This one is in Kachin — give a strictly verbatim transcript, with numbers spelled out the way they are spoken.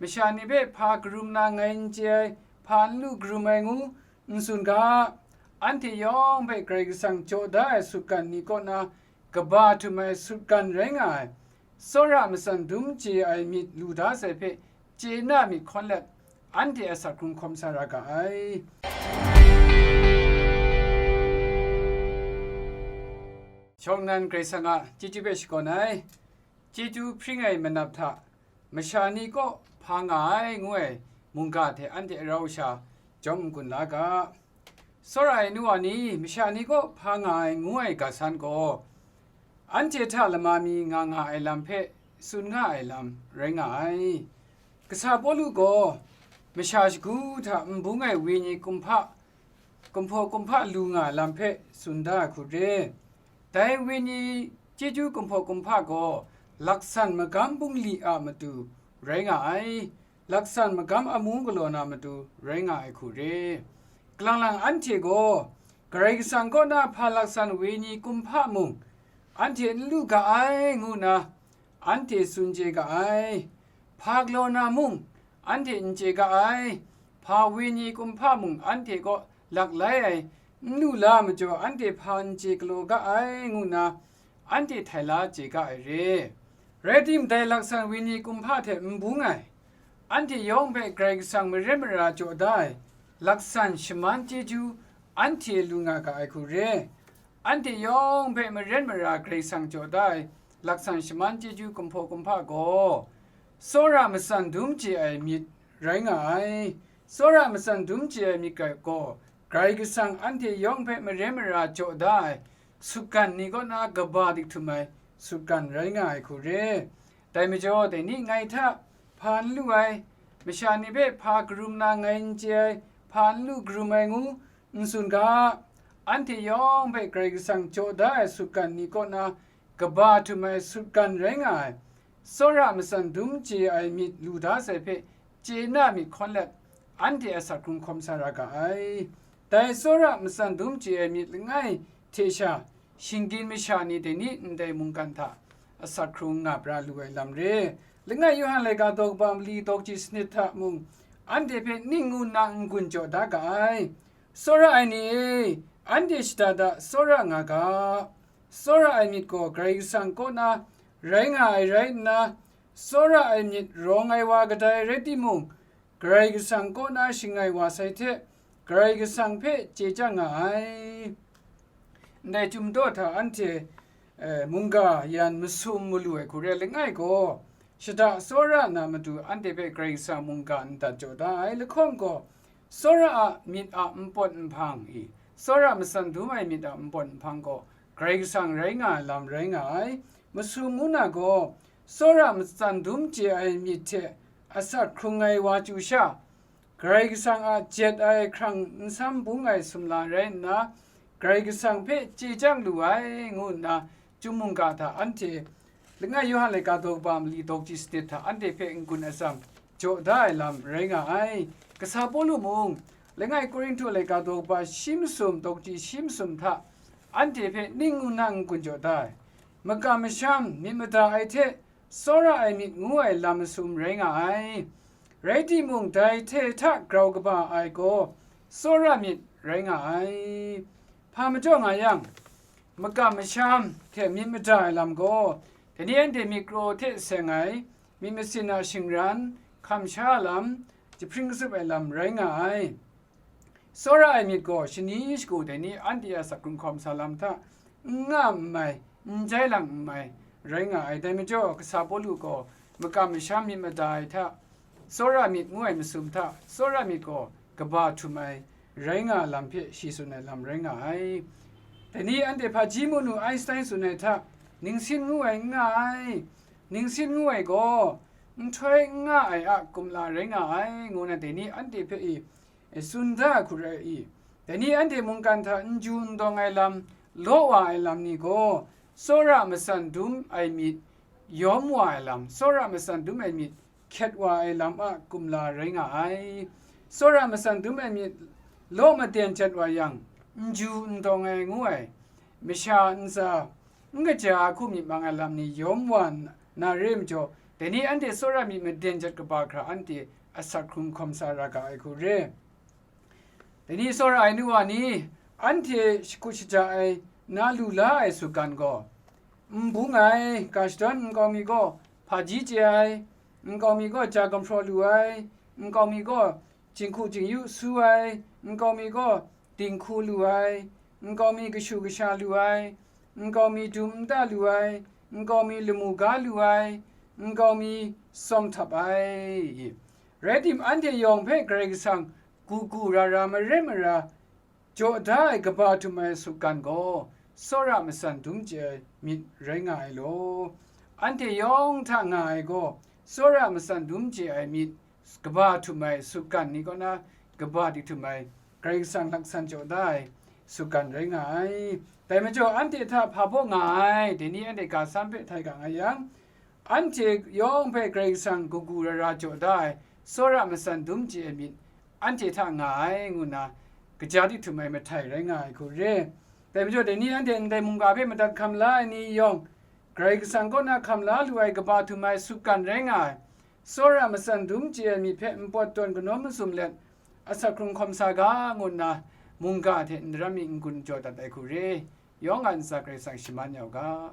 masha ni hpe hpa karum na ngai n chye ai, hpa n lu karum ai ngu n tsun ga, anhte yawng hpe Karai Kasang jaw da ai sutgan ni kaw na kaba htum ai sutgan rai nga ai, tsawra matsan dum chye ai myit lu da sai hpe chye na myit hkawn let, anhte asak hkrung hkawm sa ra ga ai. Shawng nnan Karai Kasang a chyeju hpe shakawn ai. Chyeju hpring ai manap hta masha ni kaw hpa nga ai ngu ai mungga hte anhte rau sha jawm n-gun la ga. Tsawra ai nu wa ni masha ni kaw hpa nga ai ngu ai ga san gaw, anhte hta lama mi nga nga ai lam hpe tsun nga ai lam rai nga ai. Kasa Pawlu gaw masha shagu hta n bung ai wenyi kumhpa, kumhpaw kumhpa lu nga ai lam hpe tsun da ai hku re. Dai wenyi chyeju kumhpaw kumhpa gaw laksan magam bungli a matu rai nga ai, laksan magam amu galaw na matu rai nga ai hku re. Kalang lang anhte gaw Karai Kasang kaw na hpa laksan wenyi kumhpa mung anhte n lu ga ai ngu nna anhte tsun chye ga ai. Hpa galaw na mung anhte n chye ga ai. Hpa wenyi kumhpa mung anhte kaw lak lai ai, n lu la majaw anhte hpa n chye galaw ga ai ngu nna anhte htai la chye ga ai re. Rai timung, dai laksan wenyi kumhpa hte n bung ai, anhte yawng hpe Karai Kasang maren mara jaw da ai laksan shaman chyeju anhte lu nga ga ai hku re. Anhte yawng hpe maren mara Karai Kasang jaw da ai laksan shaman chyeju kumhpaw kumhpa gaw, tsawra matsan dum chye ai myit rai nga ai. Tsawra matsan dum chye ai myit gaw, Karai Kasang anhte yawng hpe maren mara jaw da ai sutgan ni kaw na kaba dik htum ai sutgan rai nga ai hku re. Dai majaw, dai ni ngai hta hpa n lu ai, masha ni hpe hpa karum na ngai n chye ai, hpa n lu karum ai ngu n tsun ga, anhte yawng hpe Karai Kasang jaw da ai sutgan ni kaw na kaba htum ai sutgan rai nga ai, tsawra matsan dum chye ai myit lu da sai hpe chye na myit hkawn let, anhte asak hkrung hkawm sa ra ga ai. Dai tsawra matsan dum chye ai myit langai hte sha, shinggyim masha ni dai ni ndai mungkan hta asak hkrung nga pra lu ai lam re. Langai Yawhan laika daw kaba mali daw kaji sanit hta mung, anhte hpe ning ngu nna n-gun jaw da ga ai. Tsawra ai ni e, anhte shada da tsawra nga ga. Tsawra ai myit gaw Karai Kasang kaw na rai nga ai rai nna, tsawra ai myit rawng ai wa kadai rai timung, Karai Kasang kaw na shing ai wa sai hte, Karai Kasang hpe chye chyang nga ai. Ndai chyum daw hta anhte, eh, mungga yan masum malu ai hku re langai gaw, shada tsawra na matu anhte hpe Karai Kasang mungga n dat jaw da ai lahkawng gaw, tsawra a myit a npawt nhpang i, tsawra matsan dum ai myit a npawt nhpang gaw, Karai Kasang rai nga ai lam rai nga ai. Masum ngu na gaw, tsawra matsan dum chye ai myit hte asak hkrung ai wa chyu sha, Karai Kasang a jet ai hkrang nsam bung ai sumla rai nna, Karai Kasang hpe chye chyang lu ai, ngu nna, chyum mungga hta anhte, langai Yawhan laika daw kaba mali daw kaji sanit hta anhte hpe n-gun atsam jaw da ai lam rai nga ai. Kasa Pawlu mung, langai Korinhtu laika daw kaba shi masum daw kaji shi masum hta anhte hpe ning ngu nna n-gun jaw da ai. Makam masham, myit mada ai hte tsawra ai myit ngu ai lam masum rai nga ai. Rai timung, dai hte hta grau kaba ai gaw tsawra myit rai nga ai. Hpa majaw nga yang, makam masham hte myit mada ai lam gaw, dai ni anhte myit kraw hte seng ai, myit masin a shingran, hkamsha lam, jahpring katsup ai lam rai nga ai. Tsawra ai myit gaw shani shagu dai ni anhte a asak hkrung hkawm sa lam hta n nga n mai, n jai lang n mai, rai nga ai. Dai majaw, kasa Pawlu gaw makam masham myit mada ai hta, tsawra myit ngu ai masum hta, tsawra myit gaw kaba htum ai rai nga lam hpe shi tsun ai lam rai nga ai. Dai ni anhte hpaji munu Einstein tsun ai hta, ningsin ngu ai n nga ai. Ningsin ngu ai gaw nhtoi n nga ai a kumla rai nga ai, ngu na dai ni anhte hpe i, e, tsun da ai hku rai i, dai ni anhte mungkan hta n ju n dawng ai lam, law wa ai lam ni gaw, tsawra matsan dum ai myit yawm wa ai lam, tsawra matsan dum ai myit hkyet wa ai lam a kumla rai nga ai. Tsawra matsan dum ai myit law maden jat wa yang, n ju n dawng ai ngu ai, masha ntsa n kaja a hku myit mang ai lam ni yawm wa na re majaw, Dai ni anhte tsawra myit maden jat kaba hkra anhte asak hkrung hkawm sa ra ga ai hku re. Dai ni tsawra ai nu wa ni, anhte shakut shaja ai na lu la ai sutgan gaw, n bung ai, ga shadawn nkau mi gaw hpaji chye ai, nkau mi gaw ja gumhpraw lu ai, nkau mi gaw jinghku jingyu su ai, nkau mi gaw dinghku lu ai, nkau mi kashu kasha lu ai, nkau mi dum nta lu ai, nkau mi lamu ga lu ai, nkau mi tsawm htap ai. Rai tim, anhte yawng hpe Karai Kasang gu gu ra ra, mare mara jaw da ai kaba htum ai sutgan gaw, tsawra matsan dum chye ai myit rai nga ai law. Anhte yawng hta nga ai gaw, tsawra matsan dum chye ai myit, kaba htum ai sutgan ni kaw na, kaba di htum ai, Karai Kasang laksan jaw da ai sutgan rai nga ai. Dai majaw, anhte hta hpa baw nga ai, dai ni anhte ga sam hpe htai ga nga yang, anhte yawng hpe Karai Kasang gu gu ra ra jaw da ai, tsawra matsan dum chye ai myit, anhte hta nga ai, ngu nna, kaja di htum ai mahtai rai nga ai hku re. Dai majaw, dai ni anhte ndai mungga hpe madat hkam la ai ni yawng, Karai Kasang kaw na hkam la lu ai kaba htum ai sutgan rai nga ai, tsawra matsan dum chye ai myit hpe npawt tawn kanawn mazum let, asak hkrung hkawm sa ga, ngu nna, mungga hte ndaram mi n-gun jaw dat ai hku re. Yawng a ntsa Karai Kasang shaman ya u ga.